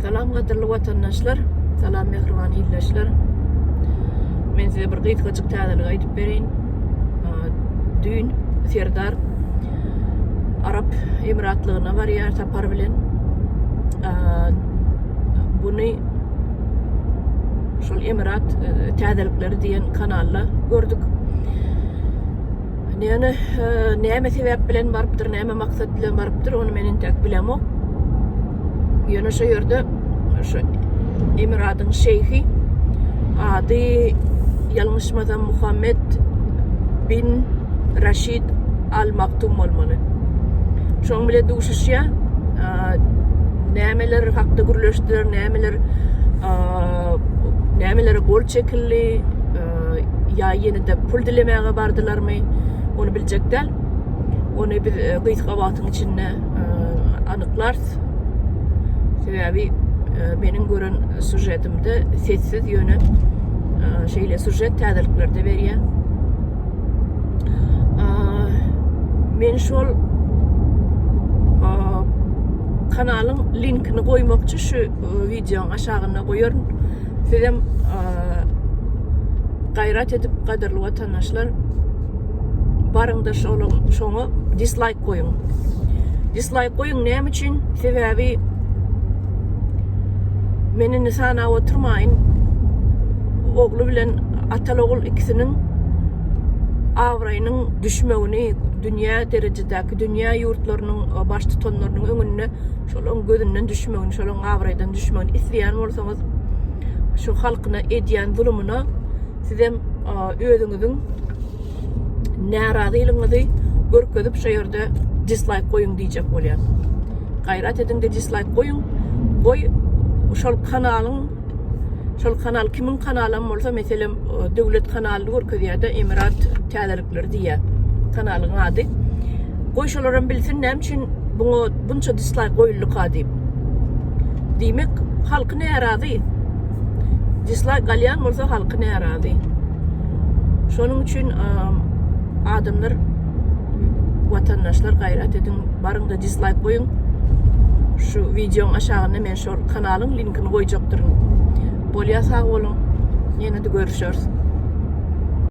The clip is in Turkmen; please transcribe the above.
Salam gadyrly watandaşlar, salam mähriban ildeşler. Men size bir gysgajyk täzelik aýdyp bereýin. Düýn Serdar Arap Emiratlygyna barýar sapar bilen. Buny şol Emirat e, täzelikleri diýen kanalda gördük. Näme näme sebäp bilen barypdyr, näme maksat bilen barypdyr, ony men entek bilemok. Ýöne şu ýerde şu Emiradyň şeýhi ady ýalňyşmasam Muhammed bin Raşid Al Maktum bolmaly. Şoň bilen duşuşýar. Nämeler hakda gürleşdiler, nämeler nämelere gol çekildi, ýa ýene-de pul dilemäge bardylarmy, ony biljek däl. Ony biz e, gysga wagtyň içinde e, anyklarys. Sebäbi e, meniň gören sujetimde sessiz ýöne şeýle sujet täzeliklerde berýär. Men şol kanalyň linkini goýmakçy şu wideoň aşagynda goýaryn. Sizem gaýrat edip gadyrly watandaşlar baryňda şonuň şoňa dislike goýuň. Dislike goýuň näme üçin? Sebäbi men indi sanap oturmaýyn. Ogly bilen atal ogul ikisiniň abraýynyň düşmegini dünýä derejedäki dünýä ýurtlarynyň baştutanlarynyň öňünde şolaryň gözünden düşmegini, şolaryň abraýdan düşmegini isleýän bolsaňyz şu halkyna edýän zulumyna sizem özüňiziň närazylygyňyzy görkezip şu ýerde dislike goýuň diýjek bolýan. Gaýrat ediň-de dislike goýuň. Goý şol kanalyň şol kanal kimiň kanalam bolsa, meselem, döwlet kanalyny görkezýär-de, Emirat täzelikleri diýýär kanalyň ady. Goý şolaram bilsin näme üçin buňa bunça dislike goýuldyka diýip. Diýmek, halky närazy. Dislike alýan bolsa halky närazy. Şonuň üçin adamlar watandaşlar gaýrat ediň, baryň-da dislike goýuň. Şu wideoň aşagynda men şol kanalyň linkini goýjakdyryn. Bolýa sag boluň. Ýene-de görüşeris.